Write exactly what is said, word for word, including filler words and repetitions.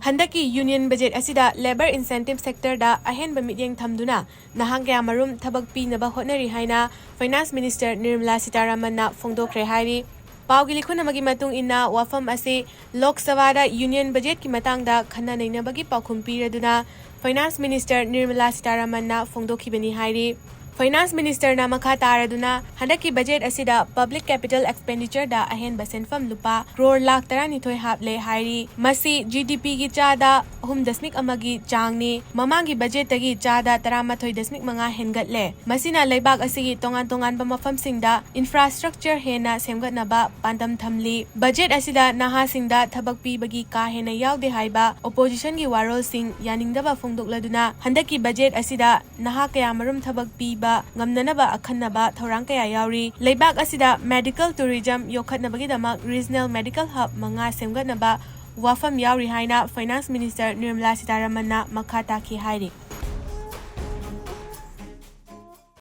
ꯍꯟꯗꯛꯀꯤ union budget ꯑꯁꯤꯗ labour incentive ꯁꯦꯛꯇꯔꯗ ꯑꯍꯦꯟꯕ ꯃꯤꯠꯌꯦꯡ ꯊꯝꯗꯨꯅ ꯅꯍꯥ ꯀꯌꯥꯃꯔꯨꯝ ꯊꯕꯛ ꯄꯤꯅꯕ ꯍꯣꯠꯅꯔꯤ ꯍꯥꯏꯅ ꯐꯥꯏꯅꯥꯟꯁ ꯃꯤꯅꯤꯁꯇꯔ ꯅꯤꯔꯃꯂꯥ ꯁꯤꯇꯥꯔꯥꯃꯟꯅ ꯐꯣꯡꯗꯣꯛꯈ꯭ꯔꯦ ꯍꯥꯏꯔꯤ꯫ ꯄꯥꯎꯒꯤ ꯂꯤꯈꯨꯟ ꯑꯃꯒꯤ ꯃꯇꯨꯡ ꯏꯟꯅ, ꯋꯥꯐꯝ ꯑꯁꯤ ꯂꯣꯛ ꯁꯚꯥꯗ ꯌꯨꯅꯤꯌꯟ ꯕꯖꯦꯠꯀꯤ ꯃꯇꯥꯡꯗ ꯈꯟꯅ ꯅꯩꯅꯕꯒꯤ ꯄꯥꯎꯈꯨꯝ ꯄꯤꯔꯗꯨꯅ ꯐꯥꯏꯅꯥꯟꯁ ꯃꯤꯅꯤꯁꯇꯔ ꯅꯤꯔꯃꯂꯥ ꯁꯤꯇꯥꯔꯥꯃꯟꯅ ꯐꯣꯡꯗꯣꯛꯈꯤꯕꯅꯤ ꯍꯥꯏꯔꯤ꯫ ꯐꯥꯏꯅꯥꯟꯁ ꯃꯤꯅꯤꯁꯇꯔꯅ ꯃꯈꯥ ꯇꯥꯔꯗꯨꯅ ꯍꯟꯗꯛꯀꯤ ꯕꯖꯦꯠ ꯑꯁꯤꯗ ꯄꯕ꯭ꯂꯤꯛ ꯀꯦꯄꯤꯇꯦꯜ ꯑꯦꯛꯁꯄꯦꯟꯗꯤꯆꯔꯗ ꯑꯍꯦꯟꯕ ꯁꯦꯟꯐꯝ ꯂꯨꯄꯥ ꯀ꯭ꯔꯣꯔ ꯂꯥꯈ ꯇꯔꯥꯅꯤꯊꯣꯏ ꯍꯥꯞꯂꯦ ꯍꯥꯏꯔꯤ꯫ ꯃꯁꯤ ꯖꯤꯗꯤꯄꯤꯒꯤ ꯆꯥꯗ ꯑꯍꯨꯝ ꯗꯁꯃꯤꯛ ꯑꯃꯒꯤ ꯆꯥꯡꯅꯤ꯫ ꯃꯃꯥꯡꯒꯤ ꯕꯖꯦꯠꯇꯒꯤ ꯆꯥꯗ ꯇꯔꯥꯃꯥꯊꯣꯏ ꯗꯁꯃꯤꯛ ꯃꯉꯥ ꯍꯦꯟꯒꯠꯂꯦ꯫ ꯃꯁꯤꯅ ꯂꯩꯕꯥꯛ ꯑꯁꯤꯒꯤ ꯇꯣꯉꯥꯟ ꯇꯣꯉꯥꯟꯕ ꯃꯐꯝꯁꯤꯡꯗ ꯏꯟꯐ꯭ꯔꯥꯁ꯭ꯇ꯭ꯔꯛꯆꯔ ꯍꯦꯟꯅ ꯁꯦꯝꯒꯠꯅꯕ ꯄꯥꯟꯗꯝ ꯊꯝꯂꯤ꯫ ꯕꯖꯦꯠ ꯑꯁꯤꯗ ꯅꯍꯥꯁꯤꯡꯗ ꯊꯕꯛ ꯄꯤꯕꯒꯤ ꯀꯥ ꯍꯦꯟꯅ ꯌꯥꯎꯗꯦ ꯍꯥꯏꯕ ꯑꯣꯄꯣꯖꯤꯁꯟꯒꯤ ꯋꯥꯔꯣꯜꯁꯤꯡ ꯌꯥꯅꯤꯡꯗꯕ ꯐꯣꯡꯗꯣꯛꯂꯗꯨꯅ ꯍꯟꯗꯛꯀꯤ ꯕꯖꯦꯠ ꯑꯁꯤꯗ ꯅꯍꯥ ꯀꯌꯥꯃꯔꯨꯝ ꯊꯕꯛ ꯄꯤꯕ ꯉꯝꯅꯅꯕ ꯑꯈꯟꯅꯕ ꯊꯧꯔꯥꯡ ꯀꯌꯥ ꯌꯥꯎꯔꯤ꯫ ꯂꯩꯕꯥꯛ ꯑꯁꯤꯗ ꯃꯦꯗꯤꯀꯦꯜ ꯇꯨꯔꯤꯖꯝ ꯌꯣꯛꯈꯠꯅꯕꯒꯤꯗꯃꯛ ꯔꯤꯖꯅꯦꯜ ꯃꯦꯗꯤꯀꯦꯜ ꯍꯕ ꯃꯉꯥ ꯁꯦꯝꯒꯠꯅꯕ ꯋꯥꯐꯝ ꯌꯥꯎꯔꯤ ꯍꯥꯏꯅ ꯐꯥꯏꯅꯥꯟꯁ ꯃꯤꯅꯤꯁꯇꯔ ꯅꯤꯔꯃꯂꯥ ꯁꯤꯇꯥꯔꯥꯃꯟꯅ ꯃꯈꯥ ꯇꯥꯈꯤ ꯍꯥꯏꯔꯤ꯫